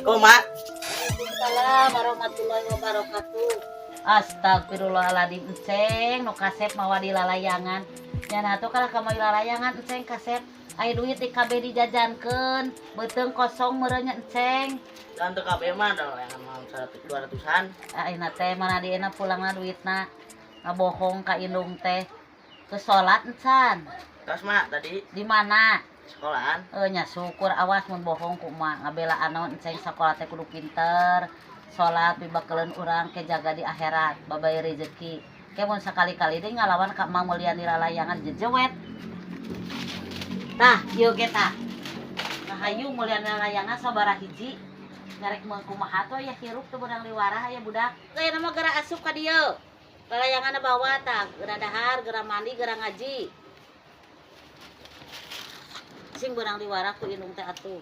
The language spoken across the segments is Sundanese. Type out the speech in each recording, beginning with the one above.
Assalamualaikum, Mak. Waalaikumsalam warahmatullahi wabarakatuh. Astagfirullahaladzim, Enceng, nu kasep mawa di lalayangan. Nya tuh kalau kamu di lalayangan, Enceng kasep. Aya duit di KB dijajankeun, beuteung kosong meureun nya, Enceng. Dan teu kabeh mah ada yang mau 100 200-an. Ayeuna teh mana dieuna pulangna duitna. Ngabohong ka indung teh. Ke salat encan. Terus, Mak, tadi Di mana? Sekolahan. Eh, nya syukur, awas mun bohong ku emak ngabelaan naon, Enceng. Sakola teh kudu pinter. Salat pibakeleun urang ke jaga di akhirat, babay rezeki. Ke mun sakali-kali deui ngalawan ka emak meulian di lalayangan, jejewet. Tah, ieu ge tah. Nah, hayu meulian di lalayangan sabaraha hiji. Ngarek mah kumaha tuh aya hirup teu beunang liwarah aya budak. Kayana mah geura asup ka dieu. Lalayanganna bawa tah, geura dahar, geura mandi, geura ngaji. Sing beunang liwarah ku indung teh atuh.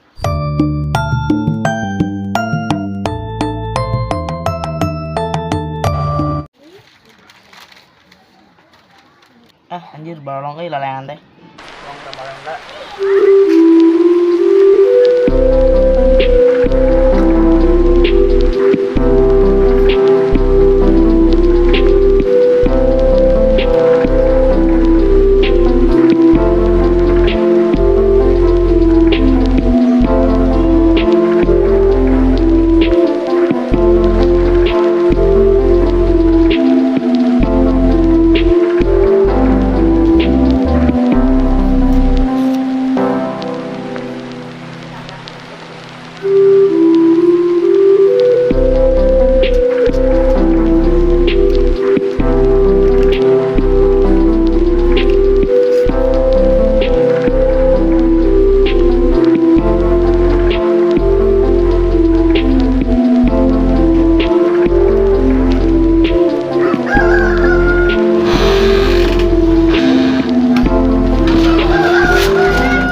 Ah, anjir balong euy lalayangan teh. Balong teh balong da.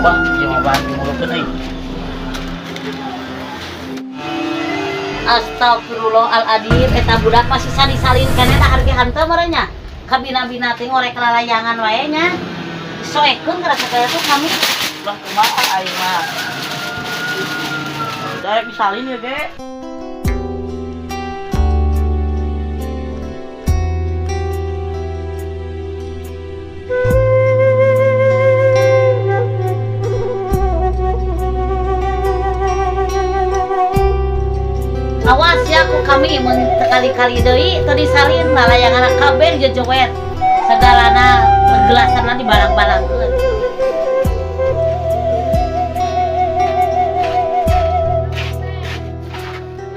Wah, ieu mah bahan dimulukeun euy. Astagfirullahaladzim, eta budak masih sali-salin keneh tah harga hanteu meureun nya. Kabina-bina teh ngorek lalayangan wae nya. Disoekeun ngerasa kaya tuh kami. Lah kumaha aing mah. Darek disalin ya ge. Awas ya ku kami mun sekali-kali deui teu disalin lalayangan kabeh jejewet. Segalana gelasanna dibalang-balangkeun.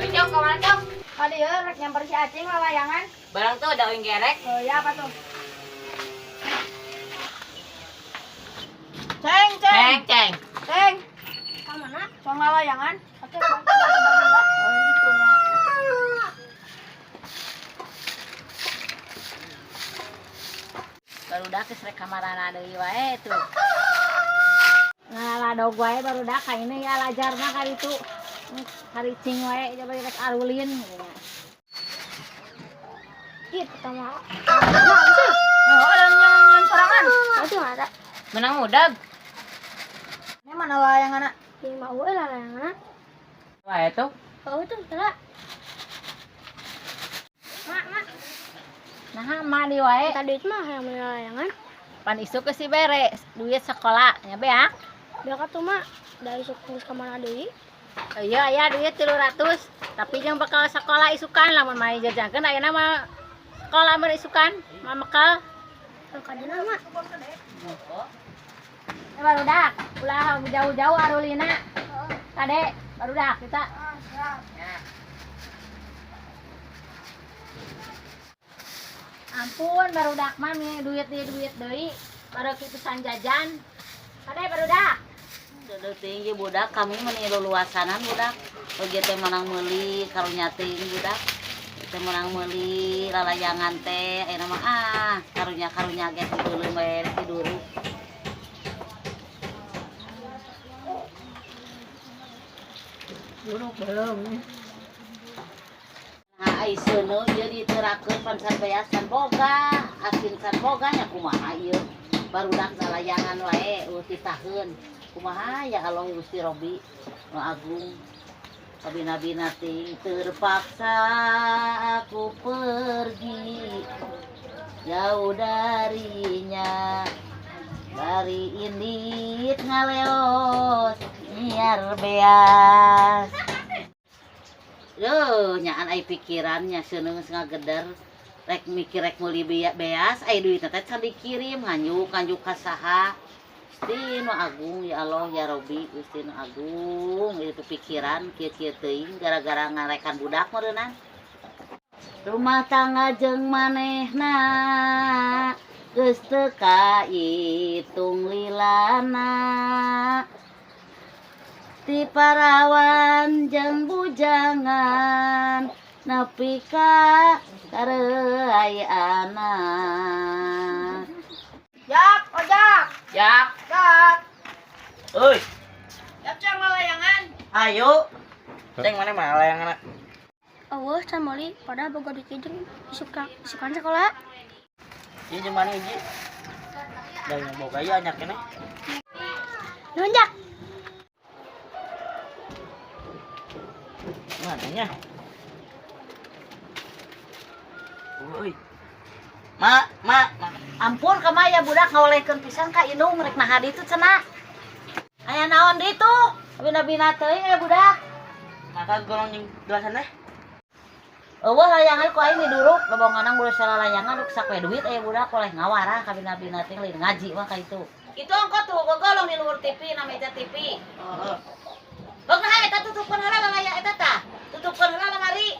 Cok, kemana, Cok? Tadi ya, rek nyamper si Acing lalayangan. Barang tuh ada yang gerek. Oh iya, apa tuh? Ceng, ceng. Ceng, ceng. Ceng. Kemana? Soal lalayangan. Oke, bang. Oh, ya gitu. Barudak geus rek kamarana deui wae tuh. Ngaladog wae barudak ka ini ya lajarna ka ditu. Haricing wae coba rek arulin. Ih, pertama. Nah, bisa. Oh, ada yang sorangan. Itu ada. Menang mudag. Ini mana layangan? Ini mau lah layangan. Wah itu. Oh, itu salah. Mak, mak. Nah, mah di wae. Tadi itu mah yang beli layangan. Pan isuk ke si bere duit sekolah nya beak. Beak atuh, mak. Da isuk geus ka mana deui? Iya, aya duit 300, tapi jeung bekal sekolah isukan lamun mah jajankeun ayeuna mah sekolah mah isukan, mah bekal. Kadina, mak. Eh, barudak, ulah jauh-jauh arulina. Kade, barudak kita. Ampun, barudak mah mi duit deui duit deui, baru kitu jajan. Kade, barudak. Deudeuh tinggi budak kami meuni luluasanan budak. Oge teh menang meuli karunya teuing budak. Teh menang meuli lalayangan teh ayeuna mah ah karunya-karunya ge teu beuleum wae tiduru. Buruk belum. Nah, ai seuneu ieu diterakeun pan can beas can boga, asin can boga nya kumaha ieu. Barudak lalayangan wae eueuh titaheun. Kumaha ya Allah Gusti Robbi Nu Agung. Kabina-bina ting terpaksa aku pergi jauh darinya. Dari indit ngaleos nyiar beas. Duh, nyaan ai pikirannya seuneung geus ngageder. Rek mikir rek meuli beas ai duitna teh can dikirim nganjuk nganjuk ka saha. Gusti nu agung ya Allah ya Robi Gusti nu agung itu pikiran kieu-kieu teuing gara-gara ngarekan budak meureunnan. Rumah tangga jeung manehna geus teu kaitung lilana. Ti parawan jeung bujangan nepi ka kareuai anak. Jak, ojak. Jak. Jak. Euy, Jak cang layangan. ayo. Ceng mana mah layangan. Eueuh can meuli padahal boga duit jeung isukan sekolah. Ieu jeung mana hiji? Da yang boga ieu anyar keneh. Nuhun Jak. Mana nya? Euy. Ma, ma, ma. Ampun kamaya budak ngawalehkeun pisan ka indung rek naha ditu cenah. Aya naon ditu? Bina-bina teuing aya budak. Maka golong jeung gelasan teh. Eueuh layangan ku aing diduruk, lobonganna ngurus layangan ruksak we duit aya budak oleh ngawarah ka bina-bina teuing lain ngaji mah ka itu. Itu ongko tuh gogolong di luhur TV na meja TV. Heeh. Bang nah eta tutupkeun heula lalaya eta tah. Tutupkeun heula lamari.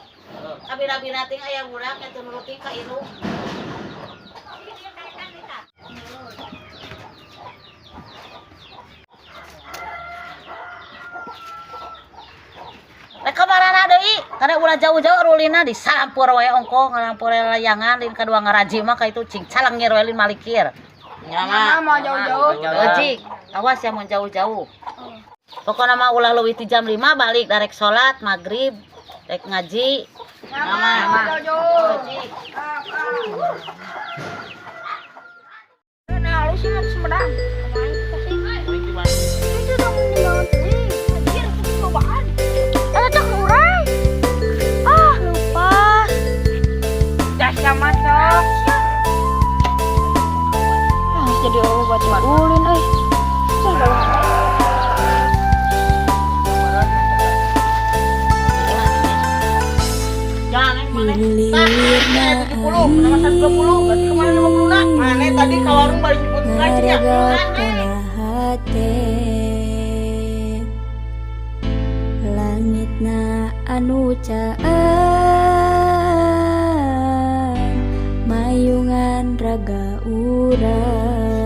Ka bina-bina teuing aya budak eta nuruti ka indung. Rek kamarana deui, kana ulah jauh-jauh rulina disampur wae ongko ngalampur layangan lain kadua ngaraji mah ka itu cing calengir we lain malikir. Nya Ma, mau jauh-jauh. Ojik, awas ya mau jauh-jauh. Pokoknya mah ulah leuwih ti jam 5 balik darek salat maghrib, rek ngaji. Ya, Ma, mau jauh-jauh. Ojik. Jak, ah. Nah, lu sih Sumedang. Kemarin kita sih. Kuring di mana? Itu dong ninggalin teuing. Anjir, itu cobaan. Eta teh urang. Ah, lupa. Dah sama cok. Ah, jadi obat ulin euy. Sah, Jangan mana? Tah, 70, nama 120, berarti kemarin 50 na. Mana tadi ka warung bari nyebut ngaji nya. Hate langitna anu caang mayungan raga urang.